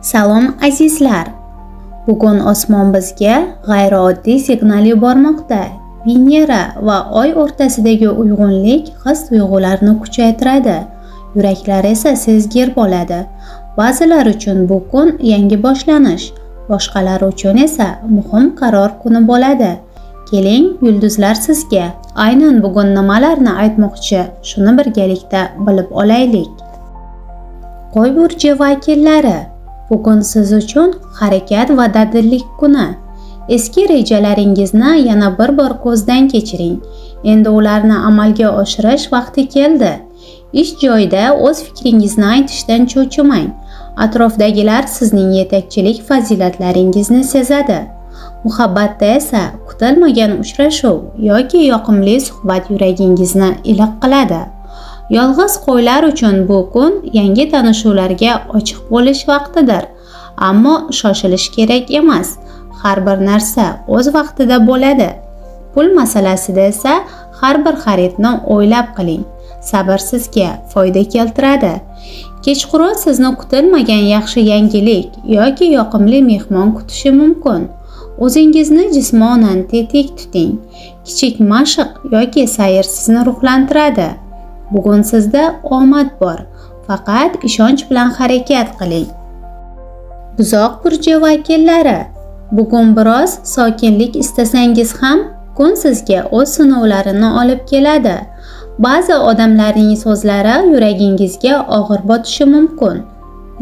Salom, azizlar. Bugun osmon bizga g'ayrioddiy signal yubormoqda. Venera va Oy o'rtasidagi uyg'unlik his-tuyg'ularni kuchaytiradi. Yuraklar esa sezgir bo'ladi. Ba'zilar uchun bu kun yangi boshlanish, boshqalar uchun esa muhim qaror kuni bo'ladi. Keling, yulduzlar sizga aynan bugun nimalarni aytmoqchi, shuni birgalikda bilib olaylik. Qo'y burji vakillari, bugun siz uchun harakat va dadillik kuni. Eski rejalaringizni yana bir bor ko'zdan kechiring. Endi ularni amalga oshirish vaqti keldi. Ish joyida o'z fikringizni aytishdan cho'chimang. Atrofdagilar sizning yetakchilik fazilatlaringizni sezadi. Muhabbatda esa kutilmagan uchrashuv yoki yoqimli suhbat yuragingizni iliq qiladi. Yolg'iz qo'ylar uchun bu kun yangi tanishuvlarga ochiq bo'lish vaqtidir. Ammo shoshilish kerak emas. Har bir narsa o'z vaqtida bo'ladi. Pul masalasida esa har bir xaridni o'ylab qiling. Sabr sizga foyda keltiradi. Kechqurun sizni kutilmagan yaxshi yangilik yoki yoqimli mehmon kutishi mumkin. O'zingizni jismonan tetik tuting. Kichik mashq yoki sayr sizni ruhlantiradi. Bugun sizda omad bor. Faqat ishonch bilan harakat qiling. Buzoq burji vakillari, bugun biroz sokinlik istasangiz ham, kun sizga o'z sinovlarini olib keladi. Ba'zi odamlarning so'zlari yuragingizga og'ir botishi mumkin.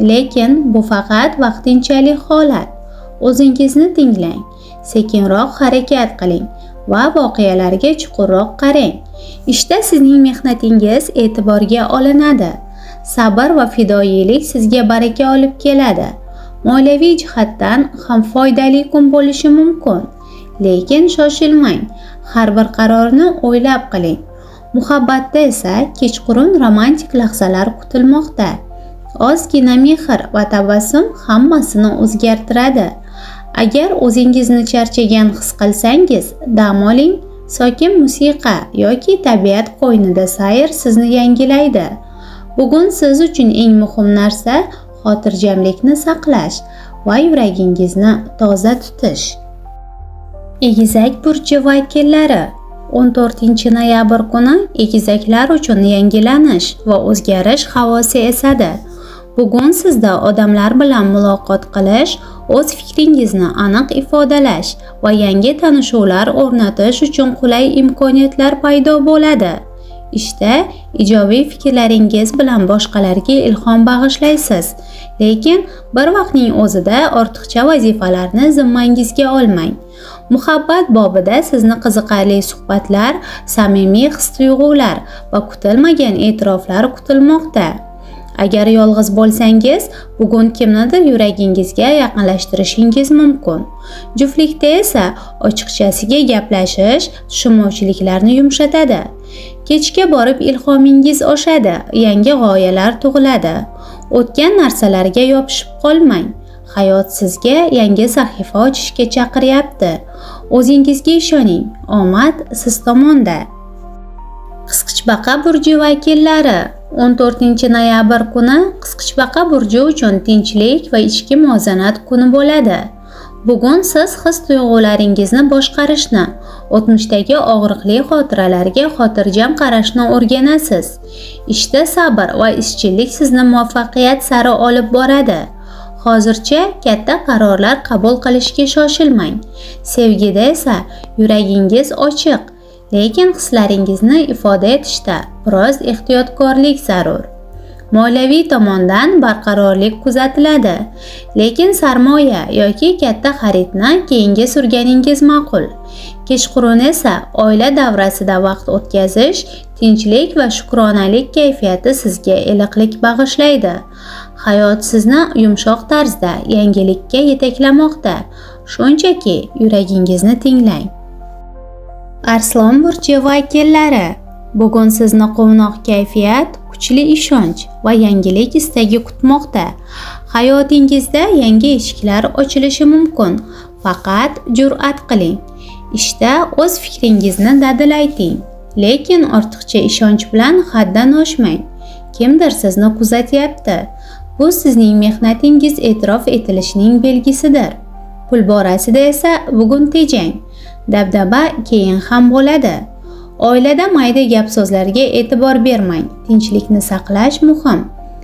Lekin bu faqat vaqtinchalik holat. O'zingizni tinglang, sekinroq harakat qiling va voqealarga chuqurroq qarang. Ishda sizning mehnatingiz e'tiborga olinadi. Sabr va fidoyilik sizga baraka olib keladi. Moliyaviy jihatdan ham foydali kun bo'lishi mumkin. Lekin shoshilmang. Har bir qarorni o'ylab qiling. Muhabbatda esa kechqurun romantik lahzalar kutilmoqda. Ozgina mehr va tabassum hammasini o'zgartiradi. Agar o'zingizni charchagan his qilsangiz, dam oling, sokin musiqa yoki tabiat qo'ynida sayr sizni yangilaydi. Bugun siz uchun eng muhim narsa xotirjamlikni saqlash va yuragingizni toza tutish. Egizak burji vakillari, 14 noyabr kuni egizaklar uchun yangilanish va o'zgarish havosi esadi. Bugun sizda odamlar bilan muloqot qilish, o'z fikringizni aniq ifodalash va yangi tanishuvlar o'rnatish uchun qulay imkoniyatlar paydo bo'ladi. Ishda ijobiy fikrlaringiz bilan boshqalarga ilhom bag'ishlaysiz, lekin bir vaqtning o'zida ortiqcha vazifalarni zimmangizga olmang. Muhabbat bobida sizni qiziqarli suhbatlar, samimiy his-tuyg'ular va kutilmagan e'tiroflar kutilmoqda. Agar yolg'iz bo'lsangiz, bugun kimnidir yuragingizga yaqinlashtirishingiz mumkin. Juftlikda esa ochiqchasiga gaplashish tushunmovchiliklarni yumshatadi. Kechga borib ilhomingiz oshadi, yangi g'oyalar tug'iladi. O'tgan narsalarga yopishib qolmang. Hayot sizga yangi sahifa ochishga chaqiryapti. O'zingizga ishoning, omad siz tomonda. Qisqichbaqa burji vakillari, 14 noyabr kuni Qisqichbaqa burji uchun tinchlik va ichki muvozanat kuni bo'ladi. Bugun siz his-tuyg'ularingizni boshqarishni, o'tmishdagi og'riqli xotiralarga xotirjam qarashni o'rganasiz. Ishda sabr va izchillik sizni muvaffaqiyat sari olib boradi. Hozircha katta qarorlar qabul qilishga shoshilmang. Sevgida esa yuragingiz ochiq, lekin hislaringizni ifoda etishda biroz ehtiyotkorlik zarur. Moliyaviy tomondan barqarorlik kuzatiladi, lekin sarmoya yoki katta xaridni keyinga surganingiz ma'qul. Kechqurun esa oila davrasida vaqt o'tkazish, tinchlik va shukronalik kayfiyati sizga iliqlik bag'ishlaydi. Hayot sizni yumshoq tarzda yangilikka yetaklamoqda. Shunchaki yuragingizni tinglang. Arslon burji vakillari, bugun sizni quvnoq kayfiyat, kuchli ishonch va yangilik istagi kutmoqda. Hayotingizda yangi eshiklar ochilishi mumkin. Faqat jur'at qiling. Ishda o'z fikringizni dadil ayting, lekin ortiqcha ishonch bilan haddan oshmang. Kimdir sizni kuzatyapti. Bu sizning mehnatingiz e'tirof etilishining belgisidir. Pul borasida esa bugun tejang. Dabdaba keyin ham bo'ladi. Oilada mayda gap so'zlarga e'tibor bermang. Tinchlikni saqlash muhim.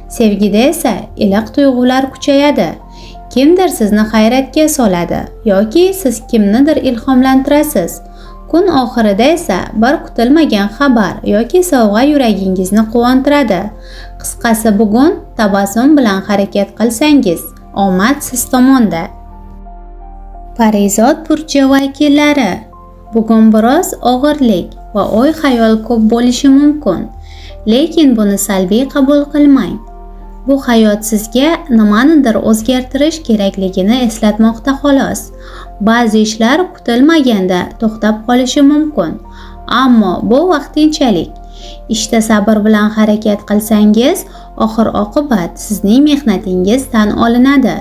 Sevgida esa iliq tuyg'ular kuchayadi. Kimdir sizni hayratga soladi yoki siz kimnidir ilhomlantirasiz. Kun oxirida esa bir kutilmagan xabar yoki sovg'a yuragingizni quvontiradi. Qisqasi, bugun tabassum bilan harakat qilsangiz, omad siz tomonda. Parizod burchi vakillari, bugun biroz og'irlik va o'y-xayol ko'p bo'lishi mumkin. Lekin buni salbiy qabul qilmang. Bu hayot sizga nimanidir o'zgartirish kerakligini eslatmoqda xolos. Ba'zi ishlar kutilmaganda to'xtab qolishi mumkin, ammo bu vaqtinchalik. Ishda sabr bilan harakat qilsangiz, oxir-oqibat sizning mehnatingiz tan olinadi.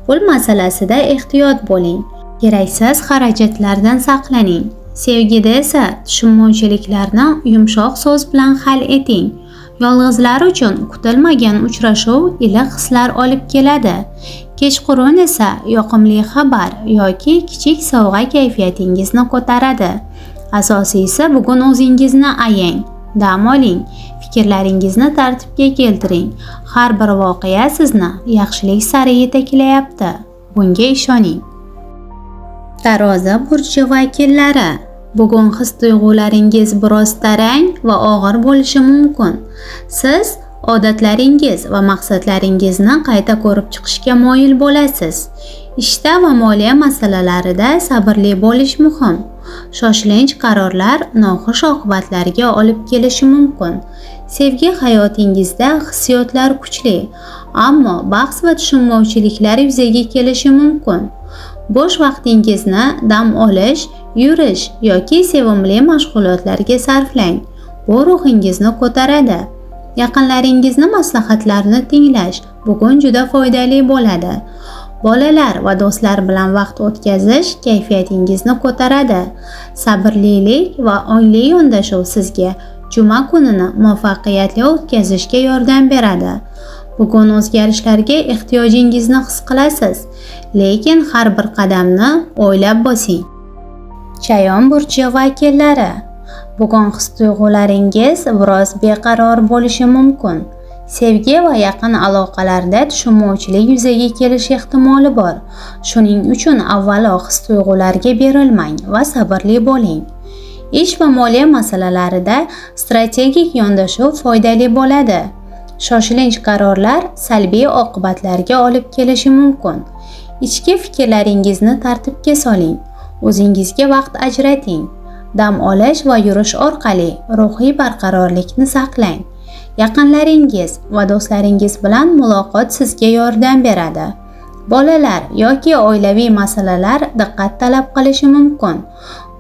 Pul masalasida ehtiyot bo'ling. Keraksiz xarajatlardan saqlaning. Sevgida esa tushunmovchiliklarni yumshoq so'z bilan hal eting. Yolg'izlar uchun kutilmagan uchrashuv iliq hislar olib keladi. Kechqurun esa yoqimli xabar yoki kichik sovg'a kayfiyatingizni ko'taradi. Asosiysi, bugun o'zingizni ayang, dam oling, fikrlaringizni tartibga keltiring. Har bir voqea sizni yaxshilik sari yetaklayapti. Bunga ishoning. Tarozi burchi vakillari, bugun his-tuyg'ularingiz biroz tarang va og'ir bo'lishi mumkin. Siz odatlaringiz va maqsadlaringizni qayta ko'rib chiqishga moyil bo'lasiz. Ishda va moliya masalalarida sabrli bo'lish muhim. Shoshilinch qarorlar noxush oqibatlarga olib kelishi mumkin. Sevgi hayotingizda hissiyotlar kuchli, ammo bahs va tushunmovchiliklar yuzaga kelishi mumkin. Bo'sh vaqtingizni dam olish, yurish yoki sevimli mashg'ulotlarga sarflang. Bu ruhingizni ko'taradi. Yaqinlaringizni maslahatlarini tinglash bugun juda foydali bo'ladi. Bolalar va do'stlar bilan vaqt o'tkazish kayfiyatingizni ko'taradi. Sabrlilik va ongli yondashuv sizga juma kunini muvaffaqiyatli o'tkazishga yordam beradi. Bugun o'zgarishlarga ehtiyojingizni his qilasiz, lekin har bir qadamni o'ylab bosing. Chayon burchi vakillari, bugun his-tuyg'ularingiz biroz beqaror bo'lishi mumkin. Sevgi va yaqin aloqalarda tushunmovchilik yuzaga kelishi ehtimoli bor. Shuning uchun avvalo his-tuyg'ularga berilmang va sabrli bo'ling. Ish va moliya masalalarida strategik yondashuv foydali bo'ladi. Shoshilinch qarorlar salbiy oqibatlarga olib kelishi mumkin. Ichki fikrlaringizni tartibga soling. O'zingizga vaqt ajrating. Dam olish va yurish orqali ruhiy barqarorlikni saqlang. Yaqinlaringiz va do'stlaringiz bilan muloqot sizga yordam beradi. Bolalar yoki oilaviy masalalar diqqat talab qilishi mumkin.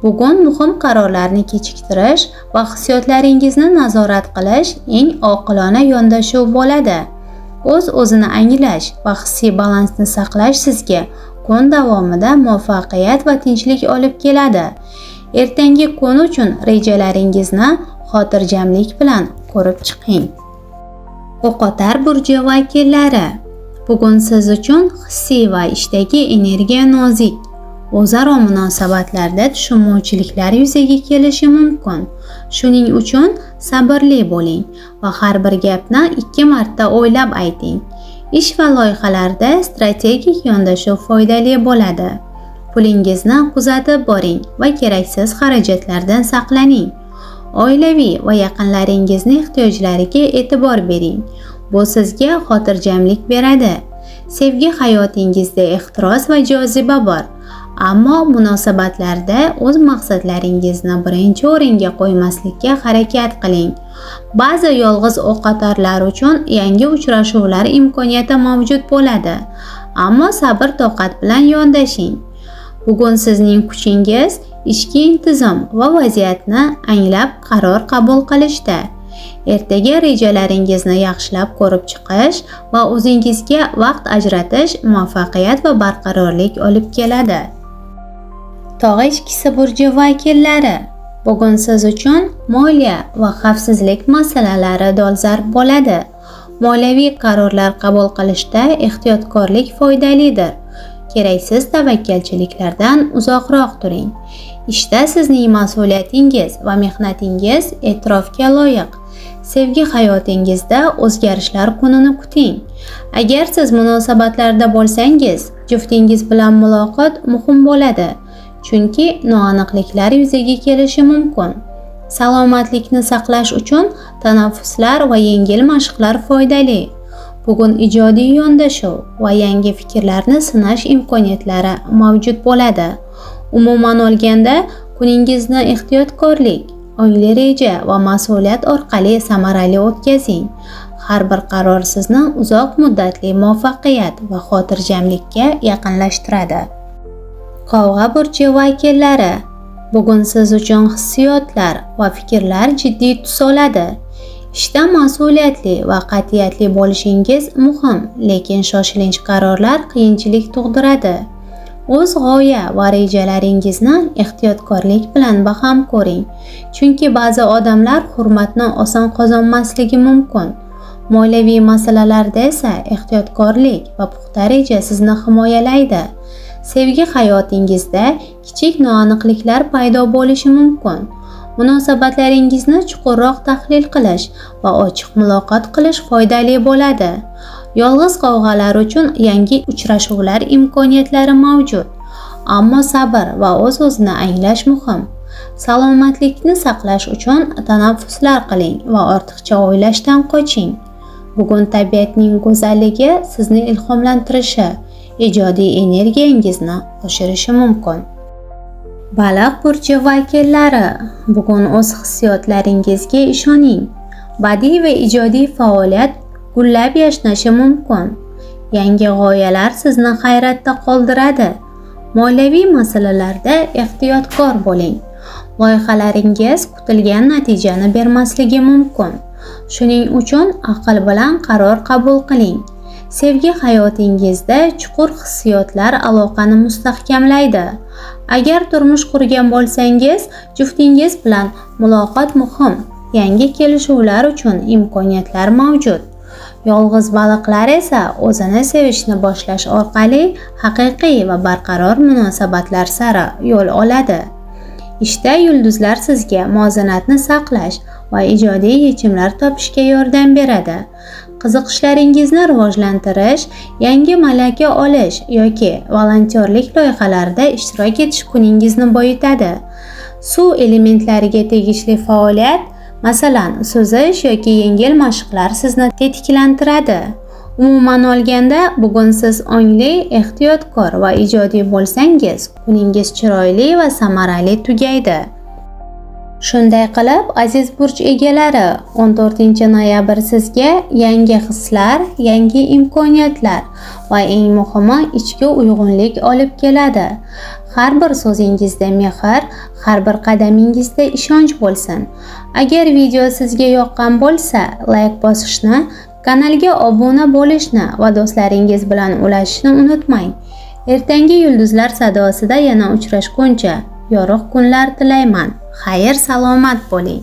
Bugun muhim qarorlarni kechiktirish va hissiyotlaringizni nazorat qilish eng oqilona yondashuv bo'ladi. O'z-o'zini anglash va hissiy balansni saqlash sizga kun davomida muvaffaqiyat va tinchlik olib keladi. Ertangi kun uchun rejalaringizni xotirjamlik bilan ko'rib chiqing. O'qotar burji vakillari, bugun siz uchun hissiy va ishdagi energiya nozik. O'zaro munosabatlarda tushunmovchiliklar yuzaga kelishi mumkin. Shuning uchun sabrli bo'ling va har bir gapni 2 marta o'ylab ayting. Ish va loyihalarda strategik yondashuv foydali bo'ladi. Pulingizni kuzatib boring va keraksiz xarajatlardan saqlaning. Oilaviy va yaqinlaringizni ehtiyojlariga e'tibor bering. Bu sizga xotirjamlik beradi. Sevgi hayotingizda ehtiros va joziba bor. Ammo munosabatlarda o'z maqsadlaringizni birinchi o'ringa qo'ymaslikka harakat qiling. Ba'zi yolg'iz o'qotarlar uchun yangi uchrashuvlar imkoniyati mavjud bo'ladi. Ammo sabr-toqat bilan yondashing. Bugun sizning kuchingiz ichki intizom va vaziyatni anglab qaror qabul qilishda. Ertaga rejalaringizni yaxshilab ko'rib chiqish va o'zingizga vaqt ajratish muvaffaqiyat va barqarorlik olib keladi. Tog' echkisi burji vakillari, bugun siz uchun moliya va xavfsizlik masalalari dolzarb bo'ladi. Moliyaviy qarorlar qabul qilishda ehtiyotkorlik foydalidir. Keraksiz tavakkalchiliklardan uzoqroq turing. Ishda sizning mas'uliyatingiz va mehnatingiz e'tirofga loyiq. Sevgi hayotingizda o'zgarishlar kunini kuting. Agar siz munosabatlarda bo'lsangiz, juftingiz bilan muloqot muhim bo'ladi, chunki noaniqliklar yuzaga kelishi mumkin. Salomatlikni saqlash uchun tanaffuslar va yengil mashqlar foydali. Bugun ijodiy yondashuv va yangi fikrlarni sinash imkoniyatlari mavjud bo'ladi. Umuman olganda, kuningizni ehtiyotkorlik, ongli reja va mas'uliyat orqali samarali o'tkazing. Har bir qaror sizni uzoq muddatli muvaffaqiyat va xotirjamlikka yaqinlashtiradi. Qovg'a burchi vakillari, bugun siz uchun hissiyotlar va fikrlar jiddiy tus oladi. Ishda mas'uliyatli va qat'iyatli bo'lishingiz muhim, lekin shoshilinch qarorlar qiyinchilik tug'diradi. O'z g'oya va rejalaringizni ehtiyotkorlik bilan baham ko'ring, chunki ba'zi odamlar hurmatni oson qozonmasligi mumkin. Moliyaviy masalalarda esa ehtiyotkorlik va puxta reja sizni himoyalaydi. Sevgi hayotingizda kichik noaniqliklar paydo bo'lishi mumkin. Munosabatlaringizni chuqurroq tahlil qilish va ochiq muloqot qilish foydali bo'ladi. Yolg'iz qovg'alar uchun yangi uchrashuvlar imkoniyatlari mavjud. Ammo sabr va o'z-o'zini anglash muhim. Salomatlikni saqlash uchun tanaffuslar qiling va ortiqcha o'ylashdan qoching. Bugun tabiatning go'zalligi sizni ilhomlantirishi, ijodiy energiyangizni oshirishi mumkin. Baliq burchi vakillari, bugun o'z hissiyotlaringizga ishoning. Badiiy va ijodiy faoliyat gullab yashnashi mumkin. Yangi g'oyalar sizni hayratda qoldiradi. Moliyaviy masalalarda ehtiyotkor bo'ling. Loyihalaringiz kutilgan natijani bermasligi mumkin. Shuning uchun aql bilan qaror qabul qiling. Sevgi hayotingizda chuqur hissiyotlar aloqani mustahkamlaydi. Agar turmush qurgan bo'lsangiz, juftingiz bilan muloqot muhim. Yangi kelishuvlar uchun imkoniyatlar mavjud. Yolg'iz baliqlar esa o'zini sevishni boshlash orqali haqiqiy va barqaror munosabatlar sari yo'l oladi. Ishda yulduzlar sizga muvozanatni saqlash va ijodiy yechimlar topishga yordam beradi. Qiziqishlaringizni rivojlantirish, yangi malaka olish yoki volontyorlik loyihalarida ishtirok etish kuningizni boyitadi. Suv elementlariga tegishli faoliyat, masalan, suzish yoki yengil mashqlar sizni tetiklantiradi. Umuman olganda, bugun siz ongli, ehtiyotkor va ijodiy bo'lsangiz, kuningiz chiroyli va samarali tugaydi. Shunday qilib, aziz burch egalari, 14-noyabr sizga yangi hislar, yangi imkoniyatlar va eng muhimi ichki uyg'unlik olib keladi. Har bir so'zingizda mehr, har bir qadamingizda ishonch bo'lsin. Agar video sizga yoqqan bo'lsa, like bosishni, kanalga obuna bo'lishni va do'stlaringiz bilan ulashishni unutmang. Ertangi yulduzlar sadosida yana uchrashguncha yorug' kunlar tilayman. Xayr, salomat bo'ling.